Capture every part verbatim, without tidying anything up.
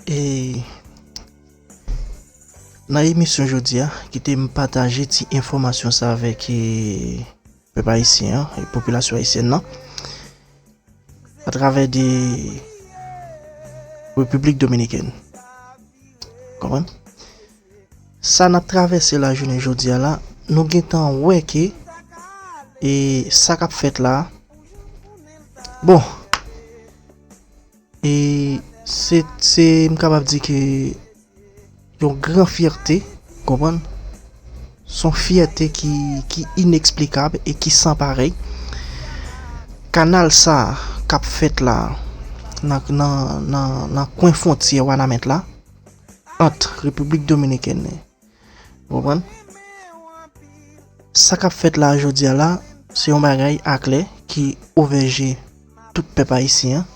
E nan emisyon jodi a, kite m pataje ti enfòmasyon sa avèk, e, pèp ayisyen an, e popilasyon ayisyèn nan, atravè de Repiblik Dominikèn. Konprann? Sa n ap travèse la jounen jodi a la, nou gentan wè ke, e, sa k ap fèt la, bon, e se, se, m kapab di ke yon gran fyète, konprann? Se yon fyète ki, ki ineksplikab e ki san parèy. Kanal sa k ap fèt la, nan, nan, nan, nan kwen fwontyè Wanament la, ant Repiblik Dominikèn, ou konprann? Sa k ap fèt la jodi a la, se yon bagay aklè ki ouvè je tout pèp ayisyen an,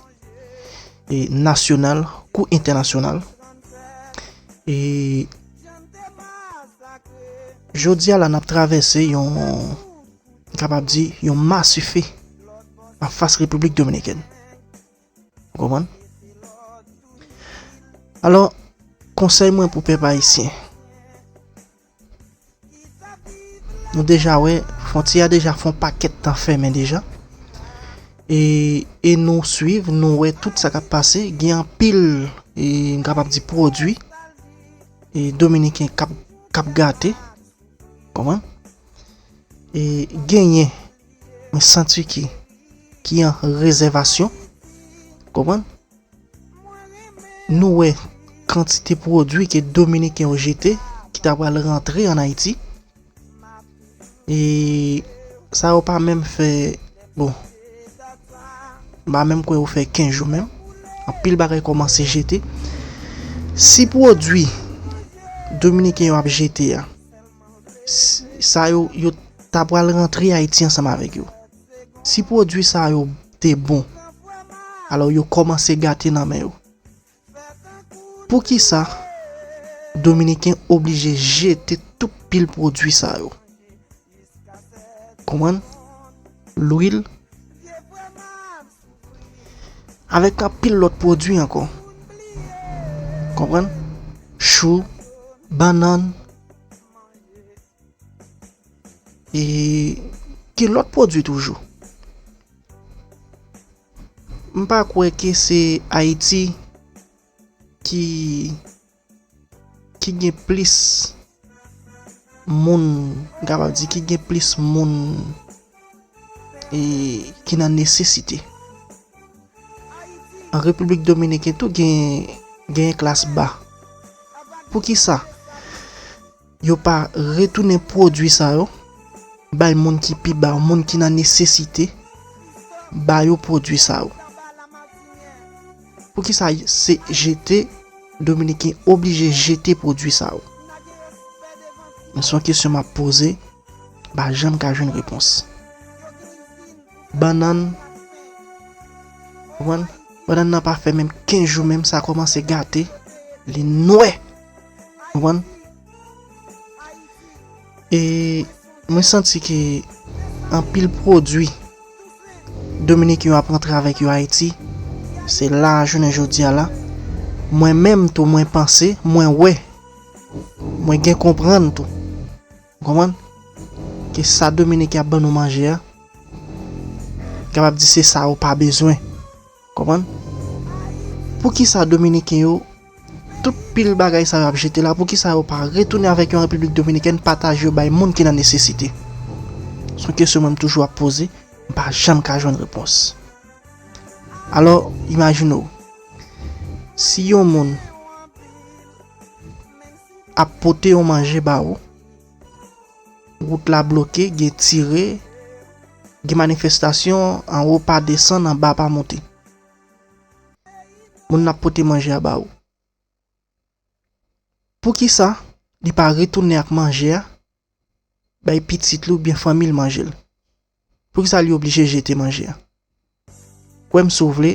e nasyonal kou entènasyonal. E jodi a la, n ap travèse yon, m kapab di, yon masife anfas Repiblik Dominikèn. Ou konprann? Alò, konsèy mwen pou pèp ayisyen. Nou deja wè, fwontyè a deja fè yon pakèt tan fèmen deja. E, e nou swiv, nou wè tout sa k ap pase. Gen anpil, e, m kapab di pwodui, e, dominiken k ap, k ap gate. Konprann? E genyen, mwen santi ki, ki an rezèvasyon. Konprann? Nou wè kantite pwodui ke Dominiken yo jete, ki ta pral rantre ann Ayiti. E sa yo pa menm fè, bon, m pa menm kwè yo fè kenz jou menm. Anpil bagay kòmanse jete. Si pwodui Dominiken yo ap jete a, s-, sa yo, yo ta pral rantre Ayiti ansanm avèk yo. Si pwodui sa yo te bon, alò yo kòmanse gate nan men yo. Poukisa Dominiken oblije jete tout pil pwodui sa yo? Konprann? Lwil, avèk anpil lòt pwodui ankò. Konprann? Chou, bannann, e gen lòt pwodui toujou. M pa kwè ke se Ayiti ki, ki gen plis moun, m kapab di, ki gen plis moun, e, ki nan nesesite. An Repiblik Dominikèn tou gen, gen klas ba. Poukisa yo pa retounen pwodui sa yo bay moun ki pi ba yo, moun ki nan nesesite, ba yo pwodui sa yo? Poukisa se jete, Dominiken oblije jete pwodui sa yo? Men se yon kesyon m ap poze, m pa janm ka jwenn repons. Bannann, konprann? Bannann nan pa fè menm kenz jou menm, sa kòmanse gate, li nwè. Konprann? E mwen santi ke anpil pwodui Dominiken yo ap rantre avèk yo Ayiti, se la a jounen jodi a la. Mwen menm tou, mwen panse, mwen wè, mwen gen konprann tou. Ou konprann? Ke sa Dominiken ap ban nou manje a, kapab di se sa yo pa bezwen. Konprann? Poukisa Dominiken yo, tout pil bagay sa yo ap jete la, poukisa yo pa retounen avèk yo an Repiblik Dominikèn, pataje yo bay moun ki nan nesesite? Se yon kesyon mwen m toujou ap poze, m pa janm ka jwenn repons. Alò, imajine w, si yon moun ap pote yon manje ba ou, wout la bloke, gen tire, gen manifestasyon, anwo pa desann, anba pa monte. Moun nan ap pote manje a ba ou. Poukisa li pa retounen ak manje a, bay pitit li oubyen fanmi l manje l? Poukisa li oblije jete manje a? Kwè m si w vle,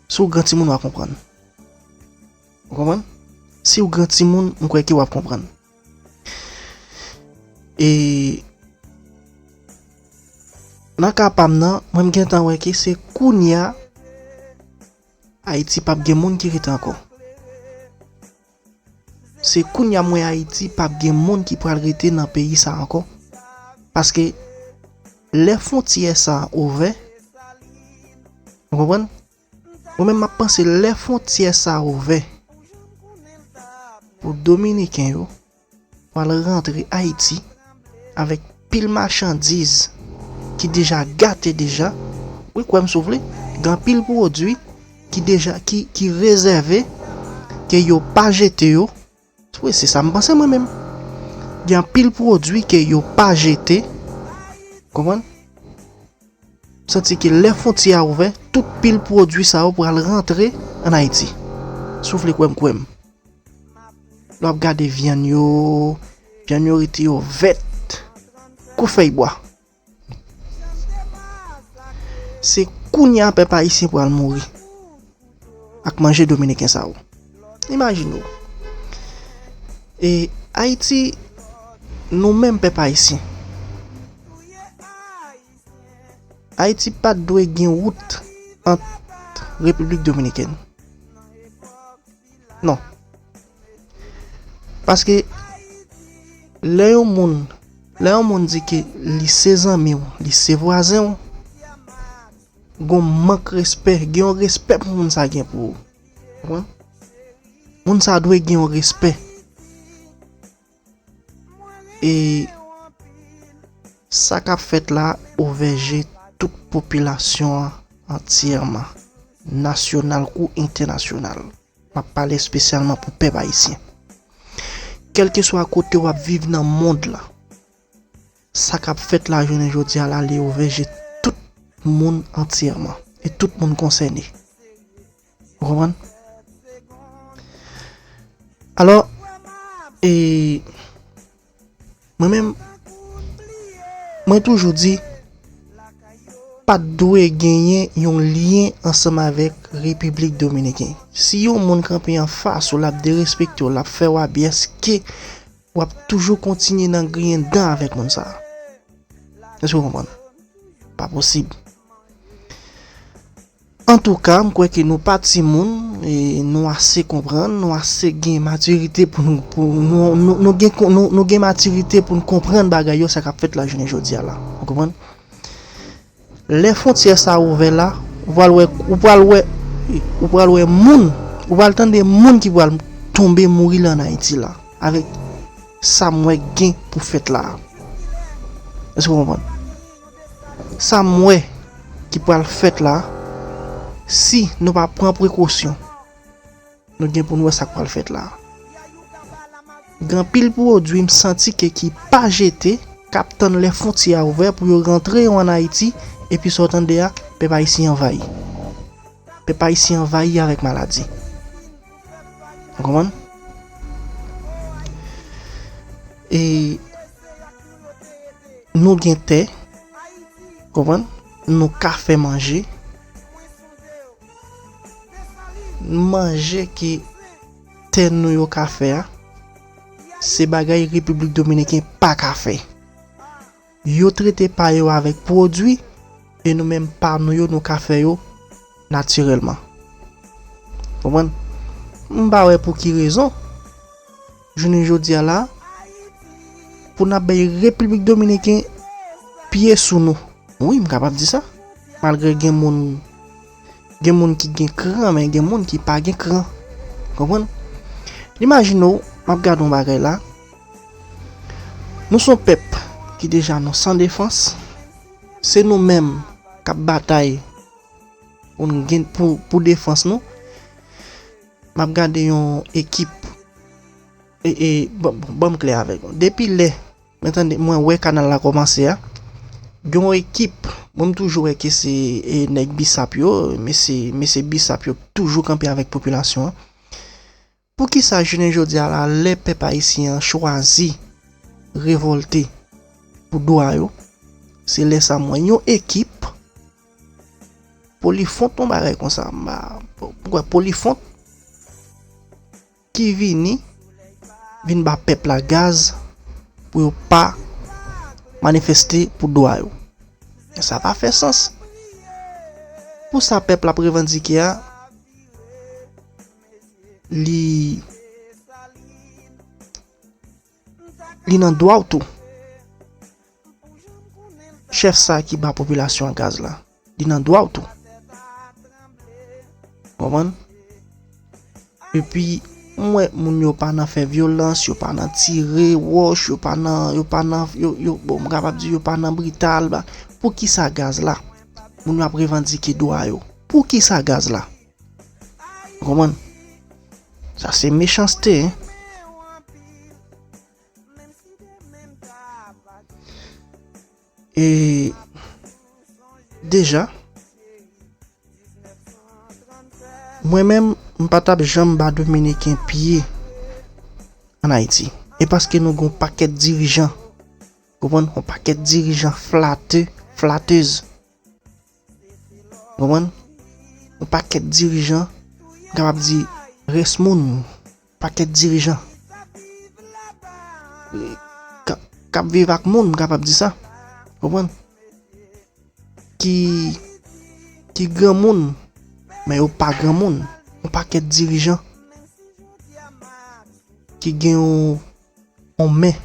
si w gran timoun w a konprann. Ou konprann? Si w gran timoun, m kwè ke w ap konprann. E nan ka pa m nan, mwen m gentan wè ke se kounye a Ayiti p ap gen moun ki rete ankò. Se kounye a m wè Ayiti p ap gen moun ki pral rete nan peyi sa ankò. Paske lè fwontyè sa ouvè, ou konprann? Mwen menm m ap panse lè fwontyè sa ouvè pou Dominiken yo pral rantre Ayiti avèk pil machandiz ki deja gate deja. Wi, kwè m si w vle, gen anpil pwodui ki deja, ki, ki rezève, ke yo pa jete yo. Wi, se sa m panse mwen menm. Gen anpil pwodui ke yo pa jete. Konprann? Santi ke lè fwontyè a ouvè, tout pil pwodui sa yo pral rantre ann Ayiti. Si w vle kwè m, kwè m. Lè w ap gade vyann yo, vyann yo rete yo vèt kou fèy bwa. Se kounye a pèp ayisyen pral mouri ak manje dominiken sa yo. Imajine w. E Ayiti, nou menm pèp ayisyen, Ayiti pa t dwe gen wout ant Repiblik Dominikèn. Non. Paske lè yon moun, lè yon moun di ke li se zanmi w, li se vwazen w, gon mank respè, gen yon respè pou moun sa gen pou ou. Konprann? Moun sa dwe gen yon respè. E sa k ap fèt la ouvè je tout popilasyon an antyèman, nasyonal kou entènasyonal. M ap pale espesyalman pou pèp ayisyen. Kèlkeswa kote w ap viv nan mond la, sa k ap fèt la jounen jodi a la, li ouvè je tout moun antyèman e tout moun konsène. Ou konprann? Alò, e, mwen menm, mwen toujou di, pa t dwe genyen yon lyen ansanm avèk Repiblik Dominiken. Si yon moun kanpe anfas ou, l ap derespekte w, l ap fè w abi, èske w ap toujou kontinye nan griyen dan avèk moun sa a? Èske w konprann? Pa posib. Antouka, m kwè ke nou pa timoun, e nou ase konprann, nou ase gen matirite pou nou, pou nou, nou, nou gen, nou, nou gen matirite pou n konprann bagay yo, sa k ap fèt la jounen jodi a la. Ou konprann? Lè fwontyè sa ouvè la, ou pral wè, ou pral wè, ou pral wè moun, ou pral tande moun ki pral tonbe mouri la ann Ayiti la, avèk sa m wè gen pou fèt la. Èske w konprann? Sa m wè ki pral fèt la, si nou pa pran prekosyon, nou gen pou n wè sa k pral fèt la. Gen anpil pwodui m santi ke ki pa jete, k ap tann lè fwontyè a ouvè pou yo rantre yo ann Ayiti, epi sa w tande a, pèp ayisyen anvayi. Pèp ayisyen anvayi avèk maladi. Ou konprann? E nou gen tè, konprann? Nou ka fè manje. Manje ke tè nou yo ka fè a, se bagay Repiblik Dominiken pa ka fè. Yo trete pa yo avèk pwodui, e nou menm pa nou yo, nou ka fè yo natirèlman. Konprann? M pa wè pou ki rezon, jounen jodi a la, pou n ap bay Repiblik Dominiken pye sou nou. Wi, m kapab di sa. Malgre gen moun, gen moun ki gen kran, men gen moun ki pa gen kran. Konprann? Imajine w, m ap gade yon bagay la. Nou se yon pèp ki deja nou san defans. Se nou menm k ap batay pou n gen, pou, pou defans nou. M ap gade yon ekip, e, e, ban, ban, ban m klè avèk nou. Depi lè, men tande, mwen wè kanal la kòmanse a, gen yon ekip, mwen m toujou wè ke se, e, nèg Bisap yo, mesye, mesye Bisap yo toujou kanpe avèk popilasyon an. Poukisa jounen jodi a la, lè pèp ayisyen an chwazi revòlte pou dwa yo, se lè sa m wè yon ekip Polifwont, yon bagay konsa, m pa, poukwa Polifwont ki vini, vin ba pèp la gaz pou yo pa manifeste pou dwa yo. Sa pa fè sans. Pou sa pèp la ap revandike a, li, li nan dwa w tou. Chèf sa ki ba popilasyon an gaz la, li nan dwa w tou. Konprann? Epi, m wè moun yo pa nan fè vyolans, yo pa nan tire wòch, yo pa nan, yo pa nan, yo, yo, bon, m kapab di yo pa nan brital, ba, poukisa gaz la? Moun yo ap revandike dwa yo. Poukisa gaz la? Ou konprann? Sa se mechanste, hein. E deja, mwen menm, m pa t ap janm ba Dominiken pye ann Ayiti. E paske nou gon pakèt dirijan, konprann? Yon pakèt dirijan flate, flatez. Konprann? Yon pakèt dirijan, m kapab di rès moun, pakèt dirijan k ap, k ap viv ak moun, m kapab di sa. Konprann? Ki, ki granmoun, men yo pa granmoun. Yon pakèt dirijan ki gen yon, yon men,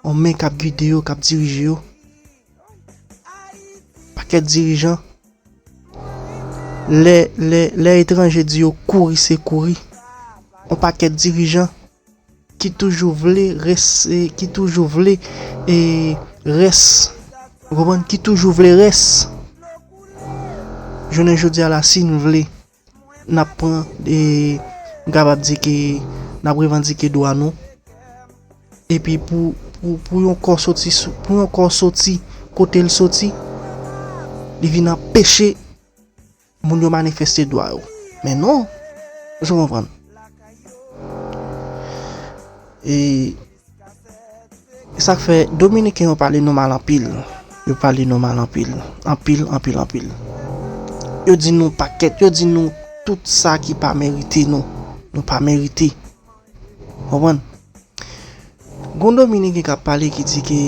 yon men k ap gide yo, k ap dirije yo. Pakèt dirijan, lè, lè, lè etranje di yo kouri, se kouri. Yon pakèt dirijan ki toujou vle rès, e, ki toujou vle, e, rès. Ou konprann? Ki toujou vle rès. Jounen jodi a la, si n vle, n ap pran, e, m kapab di ke n ap revandike dwa nou. Epi pou, pou, pou yon kò soti sou, pou yon kò soti kote l soti, li vin anpeche moun yo manifeste dwa yo. Men non, èske w konprann? E sa k fè Dominiken yo pale nou mal anpil. Yo pale nou mal anpil. Anpil, anpil, anpil. Yo di nou pakèt, yo di nou tout sa ki pa merite nou. Nou pa merite. Konprann? Gon Dominiken k ap pale ki di ke,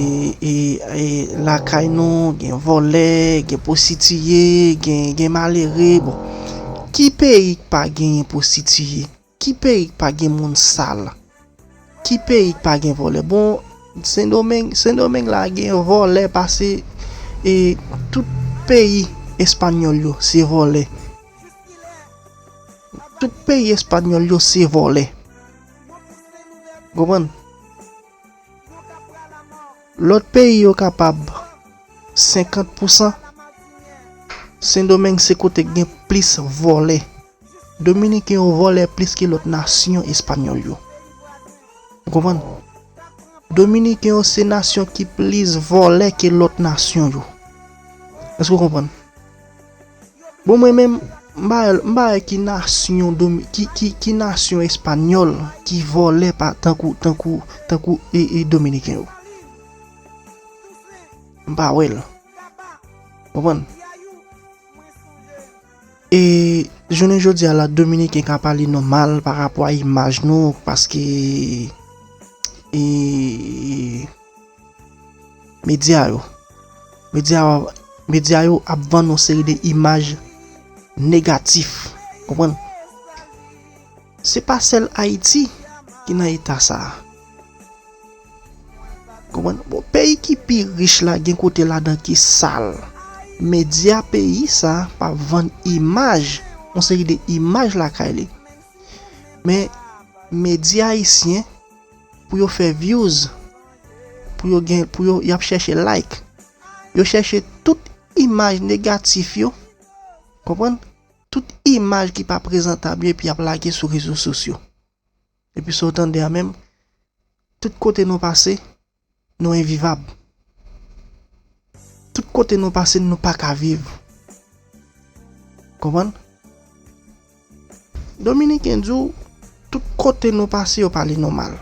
e, e, lakay nou, gen vòlè, gen pwostitiye, gen, gen malere. Bon, ki peyi k pa genyen pwostitiye? Ki peyi k pa gen moun sal? Ki peyi k pa gen vòlè? Bon, Sendomeng, Sendomeng la gen vòlè pase, e, tout peyi espanyòl yo, se vòlè. Tout peyi espanyòl yo, se vòlè. Konprann? Lòt peyi yo kapab senkant pousan. Sendomeng se kote k gen plis vòlè. Dominiken yo vòlè plis ke lòt nasyon espanyòl yo. Ou konprann? Dominiken yo se nasyon ki plis vòlè ke lòt nasyon yo. Èske w konprann? Bon, mwen menm, m pa wè, m pa wè ki nasyon Domi-, ki, ki, ki nasyon espanyòl ki vòlè pa tankou, tankou, tankou, e, e, Dominiken yo. M pa wè l. Konprann? E jounen jodi a la, Dominiken ka pale nou mal pa rapò a imaj nou, paske, e, medya yo, medya, medya yo ap vann yon seri de imaj negatif. Konprann? Se pa sèl Ayiti ki nan eta sa a. Konprann? Bon, peyi ki pi rich la, gen kote ladan ki sal. Medya peyi sa a pa vann imaj, yon seri de imaj lakay li. Men, medya ayisyen, pou yo fè views, pou yo gen, pou yo, y ap chèche like. Yo chèche tout imaj negatif yo, konprann? Tout imaj ki pa prezantab yo epi y ap lage sou rezo sosyo. Epi sa w tande a menm, tout kote nou pase, nou envivab. Tout kote nou pase, nou pa ka viv. Konprann? Dominiken di w, tout kote nou pase, yo pale nou mal.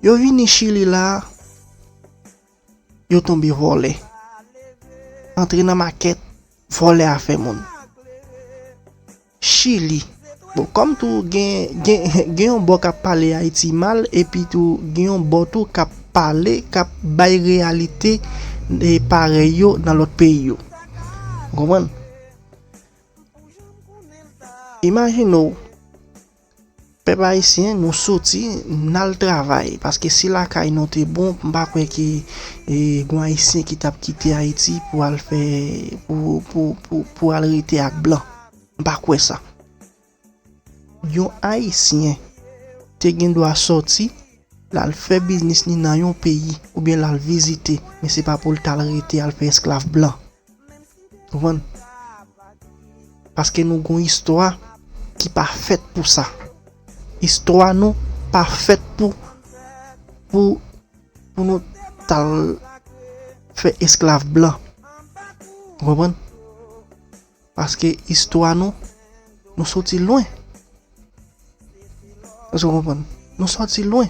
Yo vini Chili la, yo tonbe vòlè. Antre nan makèt, vòlè a fè moun. Chili. Bon, kòm tou gen, gen, gen yon bò k ap pale Ayiti mal, epi tou gen yon bò tou k ap pale, k ap bay reyalite, e, parèy yo nan lòt peyi yo. Ou konprann? Imajine w, pèp ayisyen, nou soti, n al travay. Paske si lakay nou te bon, m pa kwè ke e, gon ayisyen ki t ap kite Ayiti pou al fè, pou, pou, pou, pou al rete ak blan. M pa kwè sa. Yon ayisyen te gen dwa soti, l al fè biznis li nan yon peyi, oubyen l al vizite, men se pa pou l t al rete al fè esklav blan. Konprann? Paske nou gon istwa ki pa fèt pou sa. Istwa nou pa fèt pou, pou, pou nou t al fè esklav blan. Ou konprann? Paske istwa nou, nou soti lwen. Èske w konprann? Nou soti lwen.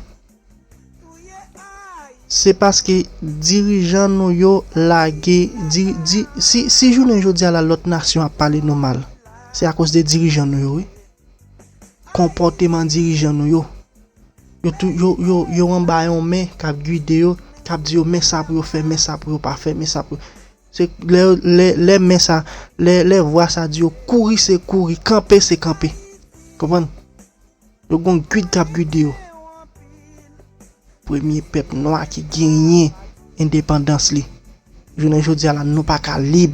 Se paske dirijan nou yo lage, diri, di, si, si jounen jodi a la lòt nasyon ap pale nou mal, se akoz de dirijan nou yo, wi. Konpòteman dirijan nou yo. Yo tou, yo, yo, yo anba yon men k ap gide yo, k ap di yo men sa pou yo fè, men sa pou yo pa fè, men sa pou yo. Se lè, lè, lè men sa, lè, lè vwa sa di yo kouri, se kouri, kanpe, se kanpe. Konprann? Yo gon gid k ap gide yo. Premye pèp nwa ki genyen endepandans li. Jounen jodi a la, nou pa ka lib.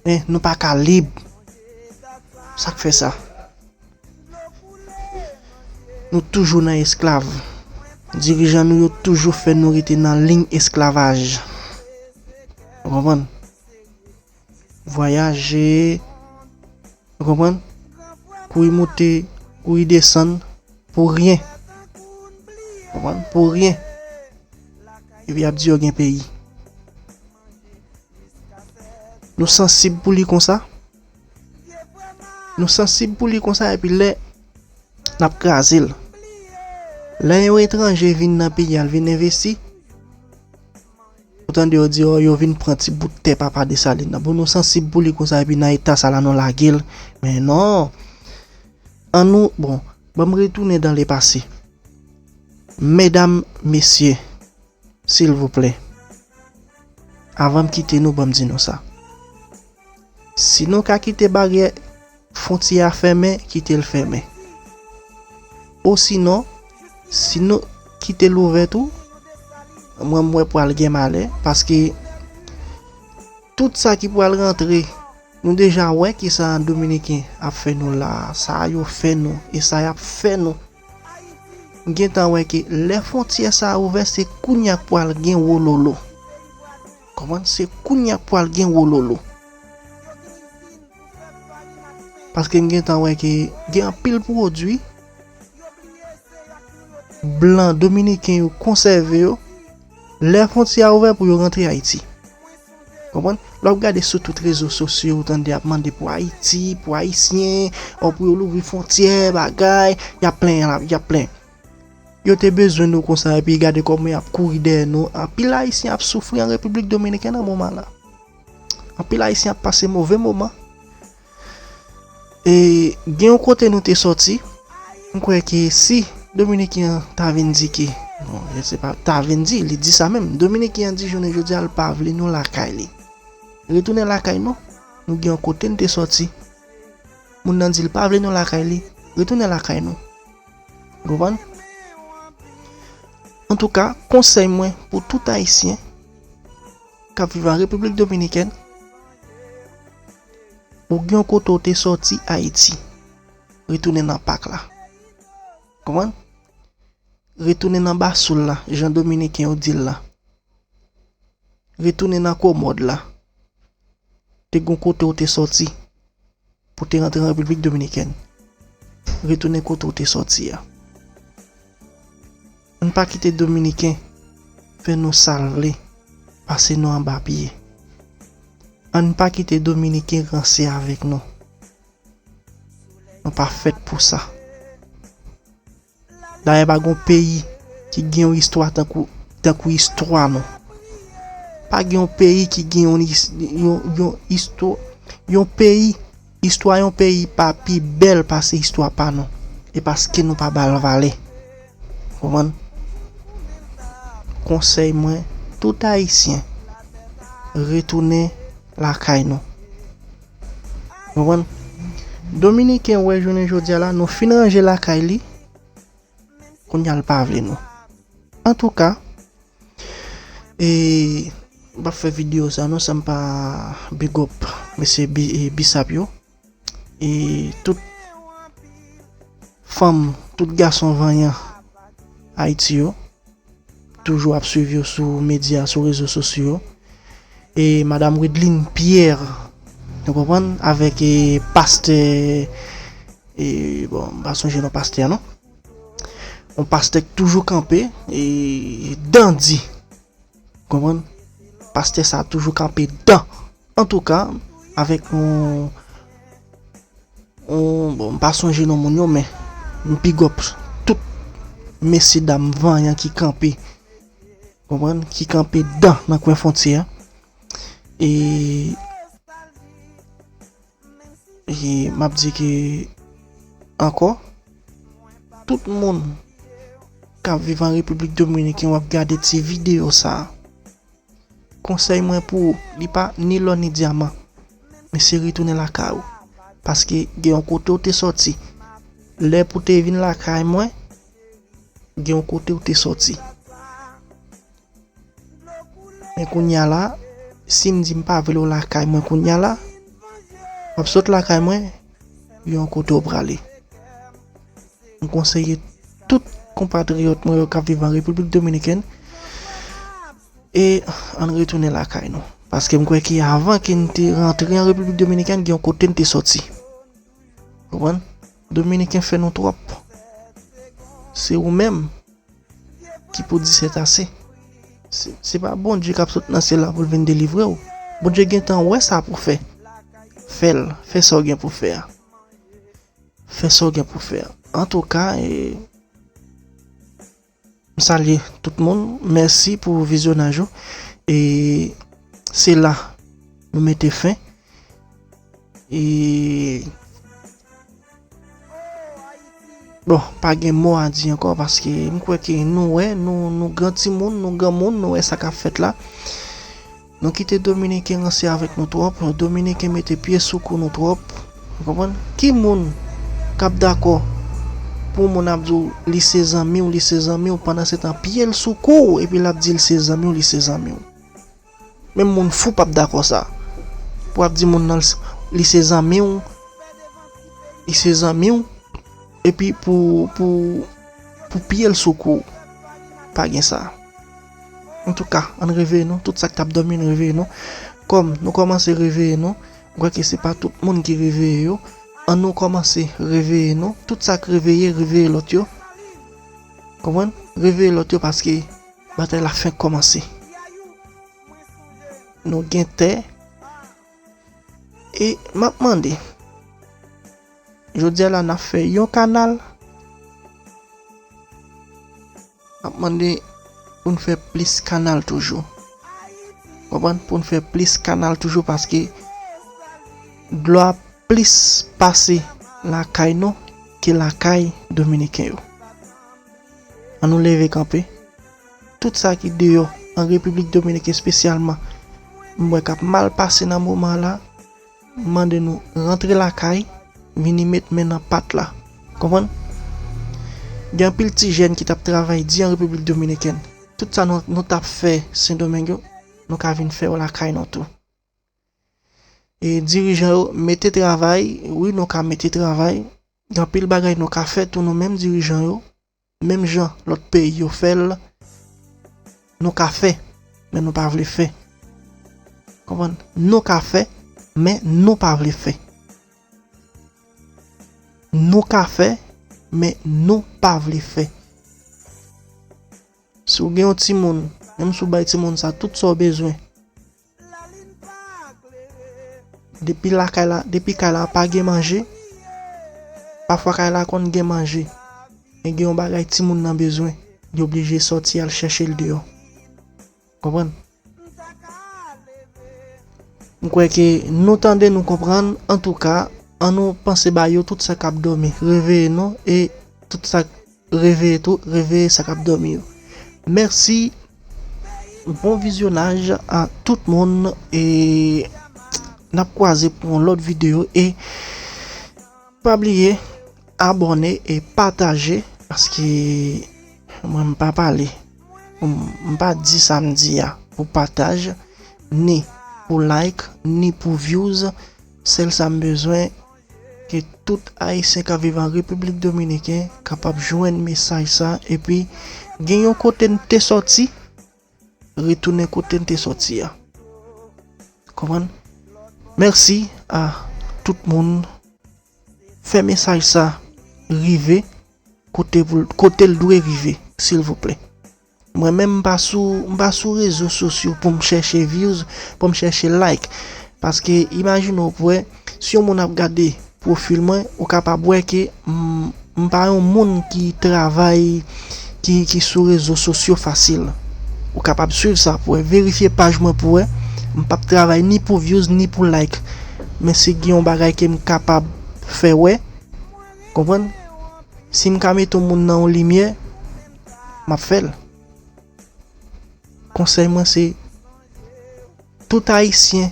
Hein, nou pa ka lib. Sa k fè sa? Nou toujou nan esklav. Dirijan nou yo toujou fè nou rete nan liy esklavaj. Ou konprann? Vwayaje, ou konprann? Kouri moute, kouri desann, pou ryen. Ou konprann? Pou ryen. Epi y ap di yo gen peyi. Nou sansib pou li konsa? Nou sansib pou li konsa, epi lè n ap kraze l. Lè yon etranje vin nan peyi a, l vin envesti, ou tande yo di, "Oh, yo vin pran ti bout tè Papa Desalin nan." Bon, nou sansib pou li konsa, epi nan eta sa la, nou lage l. Men non. An nou, bon, ban m retounen dans le passé. Medam, mesye, silvouplè, avan m kite nou, ban m di nou sa. Si nou ka kite baryè fwontyè a fèmen, kite l fèmen. Osinon, si nou kite l ouvè tou, mwen, m wè pral gen malè, paske tout sa ki pral rantre, nou deja wè kisa Dominiken ap fè nou la, sa yo fè nou, e sa y ap fè nou. M gentan wè ke lè fwontyè sa a ouvè, se kounye a k pral gen wololo. Konprann? Se kounye a k pral gen wololo. Paske m gentan wè ke gen anpil pwodui blan dominiken yo konsève yo, lè fwontyè a ouvè pou yo rantre Ayiti. Konprann? Lè w ap gade sou tout rezo sosyo, ou tande y ap mande pou Ayiti, pou Ayisyen, o pou yo louvri fwontyè, bagay, y ap plenyen la, y ap plenyen. Yo te bezwen nou konsa, epi gade kòman y ap kouri dèyè nou. Anpil Ayisyen ap soufri an Repiblik Dominikèn an moman la. Anpil Ayisyen ap pase move moman. E gen yon kote nou te sòti, m kwè ke si Dominiken an ta vin di ke, bon, je sais pas, ta vin di, li di sa menm, Dominiken an di jounen jodi a, l pa vle nou lakay li. Retounen lakay nou, nou gen yon kote n te sòti. Moun nan di l pa vle nou lakay li, retounen lakay nou. Ou konprann? Antouka, konsèy mwen pou tout Ayisyen k ap viv an Repiblik Dominikèn, ou gen yon kote w te sòti Ayiti, retounen nan pak la. Konprann? Retounen nan basoul la, jan Dominiken yo di l la. Retounen nan komòd la. Te gon kote w te sòti pou te rantre an Repiblik Dominikèn. Retounen kote w te sòti a. Ann pa kite Dominiken fè nou sa l vle, pase nou anba pye. Ann pa kite Dominiken ranse avèk nou. Nou pa fèt pou sa. Dayè, pa gen yon peyi ki gen yon istwa tankou, tankou istwa nou. Pa gen yon peyi ki gen yon, yon, yon istwa, yon peyi, istwa yon peyi pa pi bèl pase istwa pa nou. E paske nou pa ba l valè. Konprann? Konsèy mwen, tout Ayisyen, retounen lakay nou. Konprann? Dominiken wè jounen jodi a la, nou fin ranje lakay li, kounye a l pa vle nou. Antouka, e, m p ap fè videyo sa non san m pa big up mesye Bi- e, Bisap yo. E tout fanm, tout gason vanyan Ayiti yo, toujou ap swiv yo sou medya, sou rezo sosyo yo. E madanm Widline Pierre, nou konprann, avèk, e, pastè, e, bon, m pa sonje non pastè a non. Yon pastè k toujou kanpe, e, dan di. Konprann? Pastè sa toujou kanpe dan. Antouka, avèk yon, yon, bon, m pa sonje non moun yo, men m big up tout mesye dam vanyan ki kanpe, konprann, ki kanpe dan nan kwen fwontyè a. E, e m ap di ke ankò, tout moun k ap viv an Repiblik Dominiken, w ap gade ti videyo sa a. Konsèy mwen pou ou, li pa ni lò ni dyaman, men se retounen lakay ou. Paske gen yon kote ou te sòti. Lè pou te vin lakay mwen, gen yon kote ou te sòti. Men kounye a la, si m di m pa vle w lakay mwen kounye a la, w ap sot lakay mwen, gen yon kote w prale. M konseye tout konpatriyòt mwen yo k ap viv an Repiblik Dominikèn, e ann retounen lakay nou. Paske m kwè ke avan ke n te rantre an Repiblik Dominikèn, gen yon kote n te sòti. Konprann? Dominiken fè nou twòp. Se ou menm ki pou di sètase. Se, se pa Bondye k ap sot nan syèl la pou l vin delivre w. Bondye gentan wè sa pou fè. Fè l. Fè sa w gen pou fè a. Fè sa w gen pou fè a. Antouka, e, m salye tout moun. Mèsi pou vizyonaj ou. E se la nou mete fen. E, bon, pa gen mo a di ankò, paske m kwè ke nou wè, nou, nou gran timoun, nou granmoun, nou wè sa k ap fèt la. Nou kite Dominiken ranse avèk nou twòp, Dominiken mete pye sou kou nou twòp. Ou konprann? Ki moun k ap dakò pou yon moun ap di w li se zanmi w, li se zanmi w, pandan se tan pye l sou kou w, epi l ap di l se zanmi w, li se zanmi w? Menm moun fou p ap dakò sa. Pou ap di moun nan li se zanmi w, li se zanmi w, epi pou, pou, pou pye l sou kou w. Pa gen sa. Antouka, ann reveye nou, tout sa k t ap dòmi, ann reveye nou. Kòm nou kòmanse reveye nou, m kwè ke se pa tout moun ki reveye yo. Ann nou kòmanse reveye nou. Tout sa k reveye, reveye lòt yo. Konprann? Reveye lòt yo paske batay la fenk kòmanse. Nou gen tè. E m ap mande, jodi a la n ap fè yon kanal. M ap mande pou n fè plis kanal toujou. Konprann? Pou n fè plis kanal toujou paske dlo a plis pase lakay nou ke lakay Dominiken yo. Ann nou leve kanpe. Tout sa ki deyò, an Repiblik Dominik espesyalman, m wè k ap mal pase nan moman la, m mande nou rantre lakay, vini met men nan pat la. Konprann? Gen anpil ti jèn ki t ap travay di an Repiblik Dominikèn. Tout sa nou, nou t ap fè Sendomeng yo, nou ka vin fè yo lakay nou tou. E dirijan yo, mete travay, wi, nou ka mete travay. Gen anpil bagay nou ka fè tou nou menm dirijan yo. Menm jan lòt peyi yo fè l, nou ka fè, men nou pa vle fè. Konprann? Nou ka fè, men nou pa vle fè. Nou ka fè, men nou pa vle fè. Si w gen yon timoun, menm si w bay timoun sa tout sa w bezwen, depi lakay la, depi kay la pa gen manje, pafwa kay la konn gen manje, men gen yon bagay timoun nan bezwen, li oblije sòti al chèche l deyò. Konprann? M kwè ke nou tande, nou konprann. Antouka, ann nou panse ba yo, tout sa k ap dòmi, reveye nou, e tout sa k reveye tou, reveye sa k ap dòmi yo. Mèsi, bon vizyonaj a tout moun, e n ap kwaze pou yon lòt videyo, e Pa bliye abòne e pataje, paske mwen m pa pale, m, m pa di sa m di a pou pataj, ni pou like, ni pou views. Sèl sa m bezwen, ke tout Ayisyen k ap viv an Repiblik Dominiken kapab jwenn mesaj sa, epi gen yon kote n te sòti, retounen kote n te sòti a. Konprann? Mèsi a tout moun. Fè mesaj sa rive kote pou, kote l dwe rive, silvouplè. Mwen menm, m pa sou, m pa sou rezo sosyo pou m chèche views, pou m chèche like. Paske imajine w pou wè, si yon moun ap gade pwofil mwen, ou kapab wè ke m, m pa yon moun ki travay, ki, ki sou rezo sosyo fasil. Ou kapab swiv sa pou wè, verifye paj mwen pou wè. M p ap travay ni pou views, ni pou like. Men si gen yon bagay ke m kapab fè wè, konprann? Si m ka mete yon moun nan yon limyè, m ap fè l. Konsèy mwen se, tout Ayisyen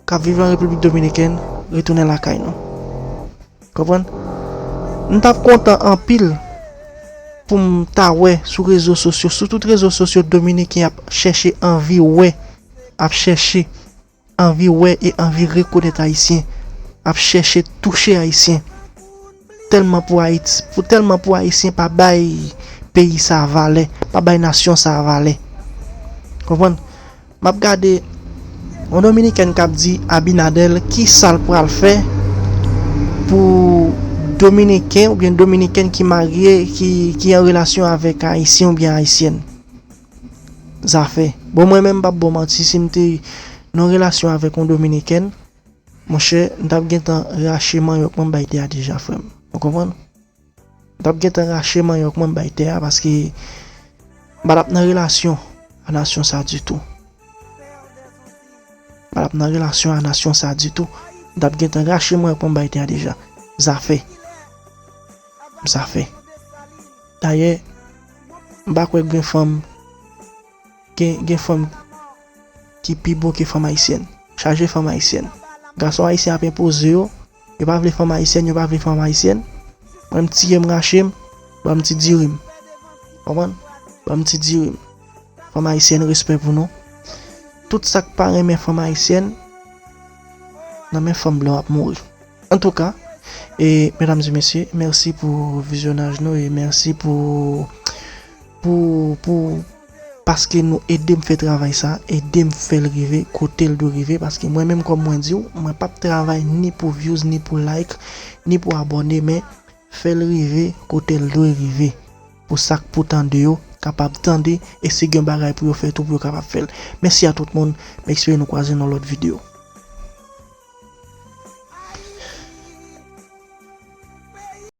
k ap viv an Repiblik Dominikèn, retounen lakay nou. Konprann? M t ap kontan anpil pou m ta wè sou rezo sosyo, sou tout rezo sosyo, Dominiken ap chèche anvi wè, ap chèche anvi wè e anvi rekonèt Ayisyen, ap chèche touche Ayisyen. Tèlman pou Ayiti, pou tèlman pou Ayisyen pa bay peyi sa a valè, pa bay nasyon sa a valè. Konprann? M ap gade yon Dominikèn k ap di Abinader ki sa l pral fè pou Dominiken oubyen Dominikèn ki marye, ki, ki an relasyon avèk Ayisyen oubyen Ayisyèn. Zafè. Bon, mwen menm, m p ap ba w manti, si m te nan relasyon avèk yon Dominikèn, monchè, m t ap gentan rache manyòk mwen, m bay tè a deja, frè m. Ou konprann? M t ap gentan rache manyòk mwen, m bay tè a, paske m pa t ap nan relasyon a nasyon sa ditou. M pa t ap nan relasyon a nasyon sa ditou. M t ap gentan rache manyòk mwen, m bay tè a deja. Zafè. Zafè. Dayè, m pa kwè gen fanm, gen, gen fanm ki pi bon ke fanm ayisyèn. Chaje fanm ayisyèn. Gason ayisyen ap enpoze yo. Yo pa vle fanm ayisyèn, yo pa vle fanm ayisyèn. Mwen, m tiye, m rache m, ban m ti diri m. Konprann? Ban m ti diri m. Fanm ayisyèn, respè pou nou. Tout sa k pa renmen fanm ayisyèn, nan men fanm blan w ap mouri. Antouka, e, medam e mesye, mèsi pou vizyonaj nou e mèsi pou, pou, pou, paske nou ede m fè travay sa, ede m fè l rive kote l dwe rive, paske mwen menm, kòm mwen di w, mwen p ap travay ni pou views, ni pou like, ni pou abòne, men fè l rive kote l dwe rive, pou sa k pou tande yo kapab tande, e si gen bagay pou yo fè tou, pou yo kapab fè l. Mèsi a tout moun, m espere nou kwaze nan lòt videyo.